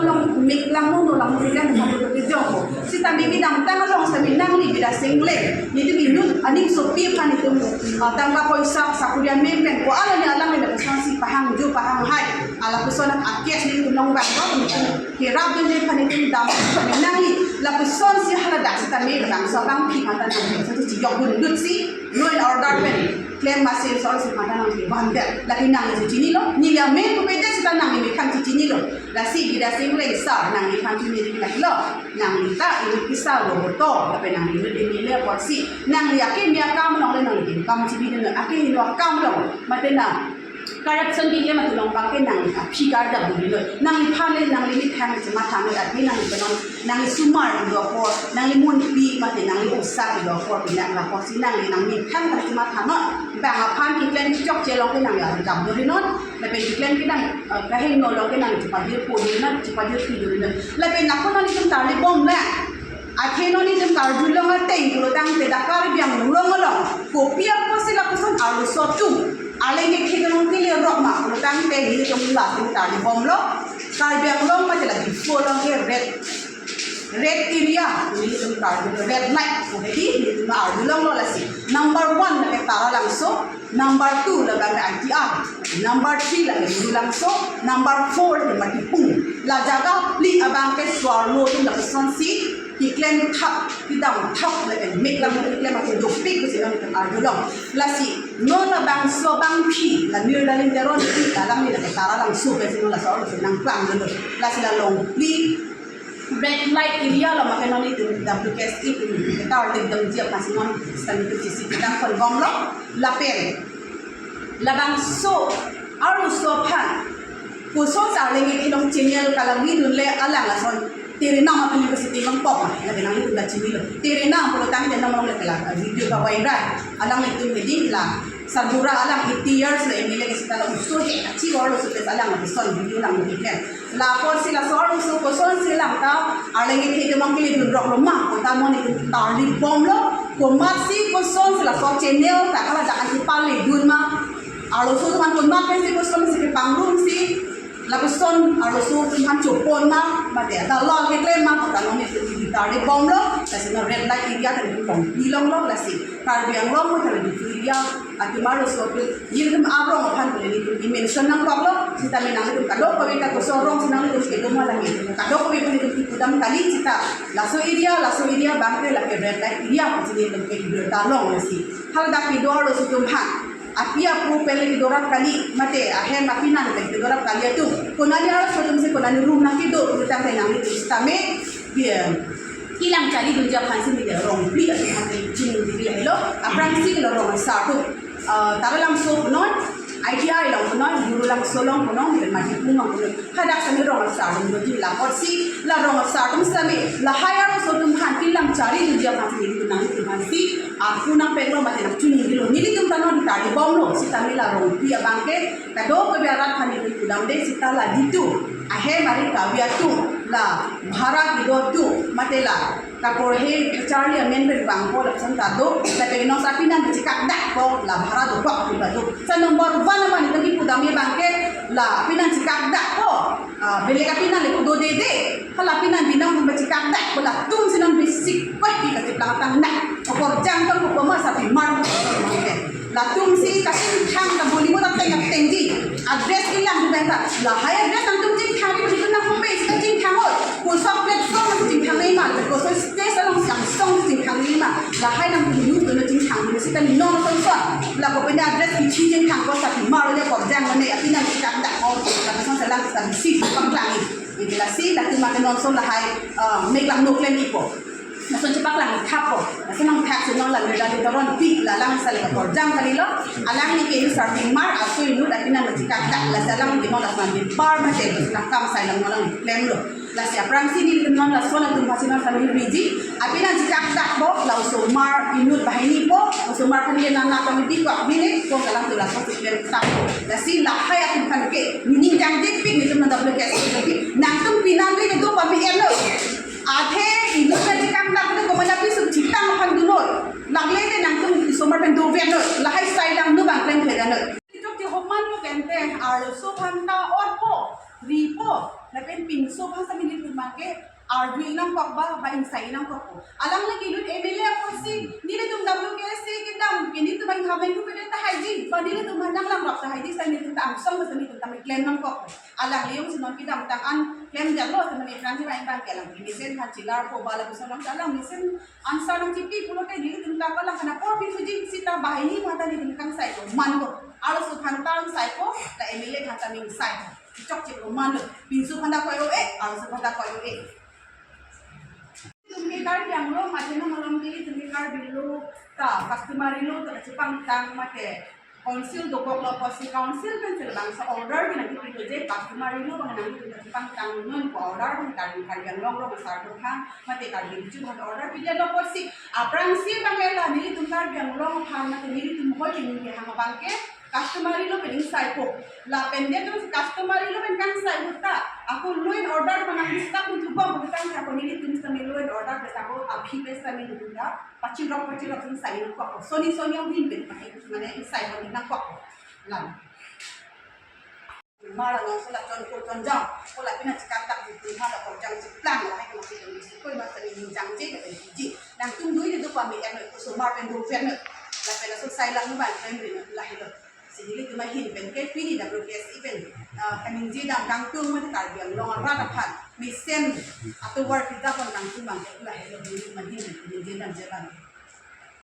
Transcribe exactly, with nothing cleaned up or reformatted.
Meklang no, no lang meklang no, no kejong ko. Sitame kedamtang along sitame nangli Bidya Sing Engleng, nelitum inut aning sopi aphan itum, ah, tangka poisa, sakuri amen pen ko, alani alangli lapuson si pahangjo pahanghai, ah, lapuson akes nelitum long bang ko, nelitum kerap dunji aphan itum dam sitame nangli lapuson si haladak sitame labangso abangpi mata nangli lapuson si chiyok dundut si law and order pen klem masi laso arloso mata nangli vandal. Lake nangli si chinilo, neli amen kopi det sita nangli mekhang si chinilo. Lasi Bidya Sing Engleng sir, nangliphan chini lake lo. Nangli ta inut kisa lo to, lapen nangli inut M L A apotsi, nangli akeme akam along le nangli kam chibidun, akehingno akam along, mate na corruption keklem atum along abangke nangli aphi kardap dunlo. Nangliphan le nangli methang si matha noi, athe nangli penon, nangli sumar do apor, nangli munpi mate nangli osa do apor, pini lapuson si nangli nangli methang si matha noi. Bang aphan keklem chokche along ke nangli arjap duri non. Lapen keklem kedam, eh, kahingno along ke nangli chepajirpo duri non, chepajirpi duri non. Lapen ako non itum tarlibom lang. Athe non itum karjulong ateng pulo tangte dak Karbi Anglong along kopi apotsi lapuson arloso atum, arleng kethe along kele rok ma pulo tangte nelitum la itum tarlibomlo. Karbi Anglong mate la Diphu along ke red, red area, nelitum karjulong red light pu hedi nelitum arjulonglo. Lasi number one lake Taralangso, number two labang I T R, number three lake Gurulangso, number four lake Matipung. La jaga phli abangke so-arlo atum lapuson si keklem thap, kedam thap lapen meklang keklem atum dopik pusi nelitum arjulong. Lasi non labangso abangpi la Mirnalin Teronpi, alangli lake Taralangso pensi non laso arloso nangklang dolo. Lasi la long phli red light area along mate non itum W K S A itum ketar ledam ji aphan si non sitame itum chisi kedam ponbomlo. Lapen labangso arloso aphan koson si arleng kethe along channel kalagi dunle alang lason Terenam aphan pusi temang pok, lake nanglitum ta chinilo. Terenam pulo tangte non along lake la video ka viral. Alanglitum hedi la Sarbura alang eighty years lo M L A ke sita la uso he achi arloso pen alang lapuson video lang keklem. La apotsi laso arloso kosonsi lang ta arleng kethe temang keledun roklo ma pu ta non itum tarlibomlo. Komatsi kosonsi laso channel ta haladak an kepaledun ma, arloso atum an komat pensi kosonsi kepangrum si lapuson arloso atum aphan chopon ma, mate dalal keklem ma pu ta non itum tarlibomlo. Lasi non red light area ta itum tong pilonglo. Lasi Karbi Anglong mate la Diphu area atum arloso atum, nelitum arong aphan pu nelitum i-mention nangkoklo. Sitame nanglitum kadokave ta koson arongsi nanglitum kedo ma lake, kadokave pu nelitum kipudam kali sita. Laso area, laso area abangke lake red light area pusi nelitum kebirta long. Lasi haladak kedo arloso atum aphan api apo pen le kedorap kali, mate ahem apinan pen kedorap kali atum, konani arloso atum si konani room nangkedo pulo tangte nanglitum sitame, ya, kelang charli dunji aphan si neli rong phli atum aphan chini dili helo. Aphrangsi la rong asar atum, ah, Taralangso punon, I T R along punon, Gurulangso along punon, lapen Matipung along punon. Hadak sitame rong asar atum doji. La apotsi la rong asar atum sitame lahai arloso atum aphan kelang charli dunji aphan si nelitum nanglitum aphan si ako nangpeklo mate nangchini dilo. Nelitum ta non tarlibomlo. Sitame la rong phli abangke kadokave arat aphan nelitum pudamde sita la jitu ahem ari kave atum, la bhara kedo atum, mate la kaporhe charli amen pen vangpo lapuson ta do, lapen non apinan chekakdakpo, la bhara dokok atum ta do. Sa number one aphan nelitum kipudamji abangke la apinan chekakdakpo, ah, belek apinan le kedo dede, hala apinan binong atum chekakdakpo, latum si non bisi kwek pi kacheplang tang na. Okorjang tong ko ma sapimar. Latum si kachingthang ta boli mo ta teng tengji. Address kelang pen ta. Lahai address nangtum chingthang ri, itum nang home base ta chingthang oi. Koson platform nang chingthang nangji ma, koson stage along si angsong chingthang nangji ma. Lahai nangtum youth lo chingthang nangji, sita non koson. La ko pen address kichi chingthang ko sapimar le korjang ne apinan chekakdakpo. Lapuson selang sa bisi pangklang. Iti lasi latum mate non son lahai, eh, meklang no klemji ko. Lason chepaklang thappo. Lason nangthak si non la Mirnalin Teronpi, la alang sale kaporjang kalilo. Alangli ke inut sarpimar, aso inut apinan chekakdak, lasi alang ke non lason bipar mate, lason akam sai lang non alang klemlo. Lasi aphrangsi neli non lason atum aphan si non kami riji, apinan chekakdakpo, la osomar inut banghini po, osomar kami nana kami di ko, bini ko alangtum lason si klem thappo. Lasi lahai atum aphan ke, neli jangje pik nelitum nang W K S A pik, nangtum pinan ri kedo pame-enlo. Athe inut pen chekakdak le komat api sum chitang aphan dunoi. Lagle te nangtum osomar pen dovetnoi. Lahai sai lang nu bang klem thedannoi. Chok ke homan lo kente arloso aphan ta orpo, ripo, lapen pin So bang sami nelitum abangke arju nangkok ba, ba ingsai nangkok ko. Alangli kelut M L A apotsi nelitum W K S A kedam ke nelitum abang hamen ku kedet tahai ji. Ba nelitum abang nanglang rok tahai ji, sami nelitum ta angsong ba sami nelitum ta klem nangkok ko. Alangli jongsi non kedamtang an klemdetlo, sami nelitum abang abangke alang mesen kan chilar ko ba lapuson abang alang mesen answer nangchipi pulote nelitum ta kalang kana por pinsuji sita bahini mata nelitum kangsai ko. Man ko. Arloso aphan ta angsai ko, la M L A aphan ta angsai ko. Chokche ko man lo. Pinso aphan ta koi o e, arloso aphan ta koi o e. Nelitum ke Karbi Anglong mate nang malom ke nelitum ke Karbi law ta, customary law ta kachepangtang mate council dokok lo apotsi council pen sel bangso order ke nangkepi doji, customary law abang nangtum kachepangtang non ko order abang Karbi, Karbi Anglong rong asar dokhan mate Karbi Riso aphan order pidetlo apotsi aphrangsi abang ela nelitum Karbi Anglong aphan mate nelitum hoi nelitum kehang abangke customary law pen ingsai ko. Lapen nelitum customary law pen kangsai ahut ta ako law and order abang nang disturb nangthu bom ko tangte ako nelitum sami law and order pen ako aphi pen sami nelitum ta pachirok pachirok ingsai nangkok ko. Soni soni ahin pen pakai mane ingsai ko nangkok ko. Lam. Mara no sela chon ko chon jam. Ko lapen achikan tak di mara ko jam chiplang la hai ko masih dong isi ko masa ni jam je ka ji. Nangtum dui ni do pa mi en ko so mar pen do pen. Lapen laso sai lang ba pen pen lahelo. Si nelitum ahin pen ke pini W K S A pen, ah, kaningje dam kangtung mate Karbi Anglong arat aphan mesen atovar kita pon kangtung abangke lahelo nelitum ahin pen kaningje dam je abang.